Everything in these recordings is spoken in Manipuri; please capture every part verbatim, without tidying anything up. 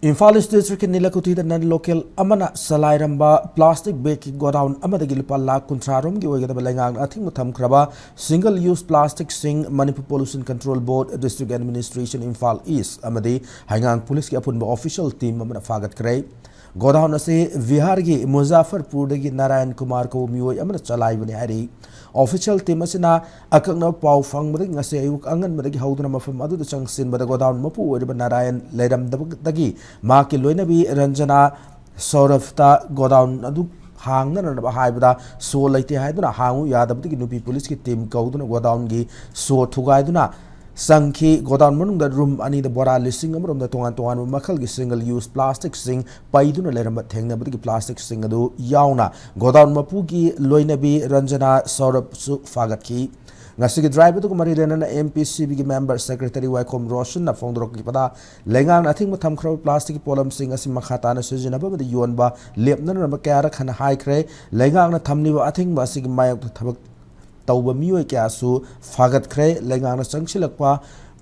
ꯏꯝꯐꯥꯜ ꯏꯁ꯭ꯠ ꯗꯤꯁꯇ꯭ꯔꯤꯛꯀꯤ ꯅꯤꯂꯀꯨꯊꯤꯗ ꯅꯟ ꯂꯣꯀꯦꯜ ꯑꯃꯅ ꯆꯂꯥꯏꯔꯝꯕ ꯄ꯭ꯂꯥꯁꯇꯤꯛ ꯕꯦꯒꯀꯤ ꯒꯣꯗꯥꯎꯟ ꯑꯃꯗꯒꯤ ꯂꯨꯄꯥ ꯂꯥꯈ ꯀꯨꯟꯊ꯭ꯔꯥ ꯔꯣꯝꯒꯤ ꯑꯣꯏꯒꯗꯕ ꯂꯩꯉꯥꯛꯅ ꯑꯊꯤꯡꯕ ꯊꯝꯈ꯭ꯔꯕ ꯁꯤꯡꯒꯜ ꯌꯨꯁ ꯄ꯭ꯂꯥꯁꯇꯤꯛꯁꯤꯡ Manipur pollution control board, district administration Imphal east ꯑꯃꯗꯤ ꯍꯩꯉꯥꯡ ꯄꯨꯂꯤꯁꯀꯤ ꯑꯄꯨꯟꯕ ꯑꯣꯐꯤꯁꯤꯌꯦꯜ ꯇꯤꯝ ꯑꯃꯅ ꯐꯥꯒꯠꯈ꯭ꯔꯦ꯫ ꯒꯣꯗꯥꯎꯟ ꯑꯁꯤ ꯕꯤꯍꯥꯔꯒꯤ ꯃꯨꯖꯥꯐꯔꯄꯨꯔꯗꯒꯤ ꯅꯥꯔꯥꯌꯟ ꯀꯨꯃꯥꯔ ꯀꯧꯕ ꯃꯤꯑꯣꯏ ꯑꯃꯅ ꯆꯂꯥꯏꯕꯅꯤ ꯍꯥꯏꯔꯤ꯫ ꯑꯣꯐꯤꯁꯤꯌꯦꯜ ꯇꯤꯝ ꯑꯁꯤꯅ ꯑꯀꯛꯅꯕ ꯄꯥꯎ ꯐꯪꯕꯗꯒꯤ ꯉꯁꯤ ꯑꯌꯨꯛ ꯑꯉꯟꯕꯗꯒꯤ ꯍꯧꯗꯨꯅ ꯃꯐꯝ ꯑꯗꯨꯗ ꯆꯪꯁꯤꯟꯕꯗ ꯒꯣꯗꯥꯎꯟ ꯃꯄꯨ ꯑꯣꯏꯔꯤꯕ ꯅꯥꯔꯥꯌꯟ ꯂꯩꯔꯝꯗꯕꯗꯒꯤ ꯃꯍꯥꯛꯀꯤ ꯂꯣꯏꯅꯕꯤ ꯔꯟꯖꯅꯥ ꯁꯧꯔꯐꯇ ꯒꯣꯗꯥꯎꯟ ꯑꯗꯨ ꯍꯥꯡꯅꯅꯕ ꯍꯥꯏꯕꯗ ꯁꯣ ꯂꯩꯇꯦ ꯍꯥꯏꯗꯨꯅ ꯍꯥꯡꯉꯨ ꯌꯥꯗꯕꯗꯒꯤ ꯅꯨꯄꯤ ꯄꯨꯂꯤꯁꯀꯤ ꯇꯤꯝ ꯀꯧꯗꯨꯅ ꯒꯣꯗꯥꯎꯟꯒꯤ ꯁꯣ ꯊꯨꯒꯥꯏꯗꯨꯅ ꯆꯪꯈꯤ꯫ ꯒꯣꯗꯥꯎꯟ ꯃꯅꯨꯡꯗ ꯔꯨꯝ ꯑꯅꯤꯗ ꯕꯣꯔꯥ ꯂꯤꯁꯤꯡ ꯑꯃꯔꯣꯝꯗ ꯇꯣꯉꯥꯟ ꯇꯣꯉꯥꯟꯕ ꯃꯈꯜꯒꯤ ꯁꯤꯡꯒꯜ ꯌꯨꯁ ꯄ꯭ꯂꯥꯁꯇꯤꯛꯁꯤꯡ ꯄꯩꯗꯨꯅ ꯂꯩꯔꯝꯕ ꯊꯦꯡꯅꯕꯗꯒꯤ ꯄ꯭ꯂꯥꯁꯇꯤꯛꯁꯤꯡ ꯑꯗꯨ ꯌꯥꯎꯅ ꯒꯣꯗꯥꯎꯟ ꯃꯄꯨꯒꯤ ꯂꯣꯏꯅꯕꯤ ꯔꯟꯖꯅꯥ ꯁꯧꯔꯞꯁꯨ ꯐꯥꯒꯠꯈꯤ꯫ ꯉꯁꯤꯒꯤ ꯗ꯭ꯔꯥꯏꯚ ꯑꯗꯨꯒ ꯃꯔꯤ ꯂꯩꯅꯅ ꯑꯦꯝ ꯄꯤ ꯁꯤ ꯕꯤꯒꯤ ꯃꯦꯝꯕꯔ ꯁꯦꯀ꯭ꯔꯦꯇꯔꯤ ꯋꯥꯏꯈꯣꯝ ꯔꯣꯁꯟꯅ ꯐꯣꯡꯗꯣꯔꯛꯈꯤꯕꯗ, ꯂꯩꯉꯥꯛꯅ ꯑꯊꯤꯡꯕ ꯊꯝꯈ꯭ꯔꯕ ꯄ꯭ꯂꯥꯁꯇꯤꯛꯀꯤ ꯄꯣꯠꯂꯝꯁꯤꯡ ꯑꯁꯤ ꯃꯈꯥ ꯇꯥꯅ ꯁꯤꯖꯤꯟꯅꯕ ꯑꯃꯗꯤ ꯌꯣꯟꯕ ꯂꯦꯞꯅꯅꯕ ꯀꯌꯥꯔꯛ ꯍꯟꯅ ꯍꯥꯏꯈ꯭ꯔꯦ꯫ ꯂꯩꯉꯥꯛꯅ ꯊꯝꯂꯤꯕ ꯑꯊꯤꯡꯕ ꯑꯁꯤꯒꯤ ꯃꯥꯌꯣꯛꯇ ꯊꯕꯛ ꯇꯧꯕ ꯃꯤꯑꯣꯏ ꯀꯌꯥꯁꯨ ꯐꯥꯒꯠꯈ꯭ꯔꯦ꯫ ꯂꯩꯉꯥꯛꯅ ꯆꯪꯁꯤꯜꯂꯛꯄ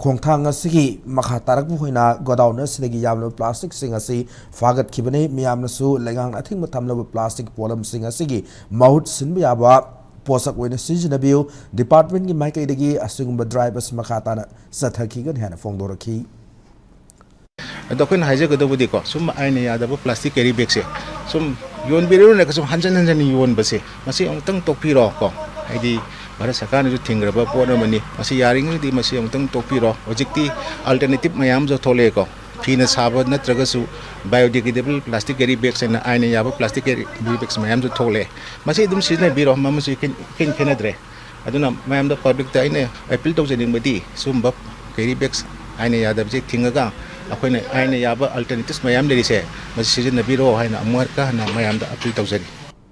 ꯈꯣꯡꯊꯥꯡ ꯑꯁꯤꯒꯤ ꯃꯈꯥ ꯇꯥꯔꯛꯄ ꯑꯣꯏꯅ ꯒꯣꯗꯥꯎꯟ ꯑꯁꯤꯗꯒꯤ ꯌꯥꯝꯂꯕ ꯄ꯭ꯂꯥꯁꯇꯤꯛꯁꯤꯡ ꯑꯁꯤ ꯐꯥꯒꯠꯈꯤꯕꯅꯤ꯫ ꯃꯤꯌꯥꯝꯅꯁꯨ ꯂꯩꯉꯥꯛꯅ ꯑꯊꯤꯡꯕ ꯊꯝꯂꯕ ꯄ꯭ꯂꯥꯁꯇꯤꯛ ꯄꯣꯠꯂꯝꯁꯤꯡ ꯑꯁꯤꯒꯤ ꯃꯍꯨꯠ ꯁꯤꯟꯕ ꯌꯥꯕ ꯄꯣꯠꯁꯛ ꯑꯣꯏꯅ ꯁꯤꯖꯤꯟꯅꯕꯤꯌꯨ꯫ ꯗꯤꯄꯥꯔꯠꯃꯦꯟꯒꯤ ꯃꯥꯏꯀꯩꯗꯒꯤ ꯑꯁꯤꯒꯨꯝꯕ ꯗ꯭ꯔꯥꯏꯚ ꯑꯁꯤ ꯃꯈꯥ ꯇꯥꯅ ꯆꯠꯊꯈꯤꯒꯅꯤ ꯍꯥꯏꯅ ꯐꯣꯡꯗꯣꯔꯛꯈꯤ꯫ ꯑꯗꯣ ꯑꯩꯈꯣꯏꯅ ꯍꯥꯏꯖꯒꯗꯧꯕꯗꯤꯀꯣ, ꯁꯨꯝ ꯑꯥꯏꯟꯅ ꯌꯥꯗꯕ ꯄ꯭ꯂꯥꯁꯇꯤꯛ ꯀꯦꯔꯤ ꯕꯦꯒꯁꯦ ꯁꯨꯝ ꯌꯣꯟꯕꯤꯔꯨꯅꯦ, ꯁꯨꯝ ꯍꯟꯖꯟ ꯍꯟꯖꯟ ꯌꯣꯟꯕꯁꯦ, ꯃꯁꯤ ꯑꯃꯨꯛꯇꯪ ꯇꯣꯛꯄꯤꯔꯣ ꯀꯣ꯫ ꯍꯥꯏꯗꯤ ꯚꯥꯔꯠ ꯁꯔꯀꯥꯔꯅꯁꯨ ꯊꯤꯡꯈ꯭ꯔꯕ ꯄꯣꯠ ꯑꯃꯅꯤ꯫ ꯃꯁꯤ ꯌꯥꯔꯤꯉꯩꯗꯤ ꯃꯁꯤ ꯑꯃꯨꯛꯇꯪ ꯇꯣꯛꯄꯤꯔꯣ꯫ ꯍꯧꯖꯤꯛꯇꯤ ꯑꯜꯇꯔꯅꯦꯇꯤꯚ ꯃꯌꯥꯝꯁꯨ ꯊꯣꯛꯂꯛꯑꯦꯀꯣ꯫ ꯐꯤꯅ ꯁꯥꯕ ꯅꯠꯇ꯭ꯔꯒꯁꯨ biodegradable plastic carry bags ꯍꯥꯏꯅ ꯑꯥꯏꯟꯅ ꯌꯥꯕ ꯄ꯭ꯂꯥꯁꯇꯤꯛ ꯀꯦꯔꯤ ꯕꯦꯒꯁ ꯃꯌꯥꯝꯁꯨ ꯊꯣꯛꯂꯛꯑꯦ꯫ ꯃꯁꯤ ꯑꯗꯨꯝ ꯁꯤꯖꯤꯟꯅꯕꯤꯔꯣ, ꯃꯃꯜꯁꯨ ꯏꯈꯦꯟ, ꯏꯈꯦꯟ ꯈꯦꯠꯅꯗ꯭ꯔꯦ꯫ ꯑꯗꯨꯅ ꯃꯌꯥꯝꯗ, ꯄꯕ꯭ꯂꯤꯛꯇ ꯑꯩꯅ ꯑꯦꯄꯤꯜ ꯇꯧꯖꯅꯤꯡꯕꯗꯤ, ꯁꯤꯒꯨꯝꯕ ꯀꯦꯔꯤ ꯕꯦꯒꯁ ꯑꯥꯏꯟꯅ ꯌꯥꯗꯕꯁꯦ ꯊꯤꯡꯉꯒ ꯑꯩꯈꯣꯏꯅ ꯑꯥꯏꯟꯅ ꯌꯥꯕ ꯑꯜꯇꯔꯅꯦꯇꯤꯚꯁ ꯃꯌꯥꯝ ꯂꯩꯔꯤꯁꯦ, ꯃꯁꯤ ꯁꯤꯖꯤꯟꯅꯕꯤꯔꯣ ꯍꯥꯏꯅ ꯑꯃꯨꯛꯀ ꯍꯟꯅ ꯃꯌꯥꯝꯗ ꯑꯄꯤꯜ ꯇꯧꯖꯔꯤ꯫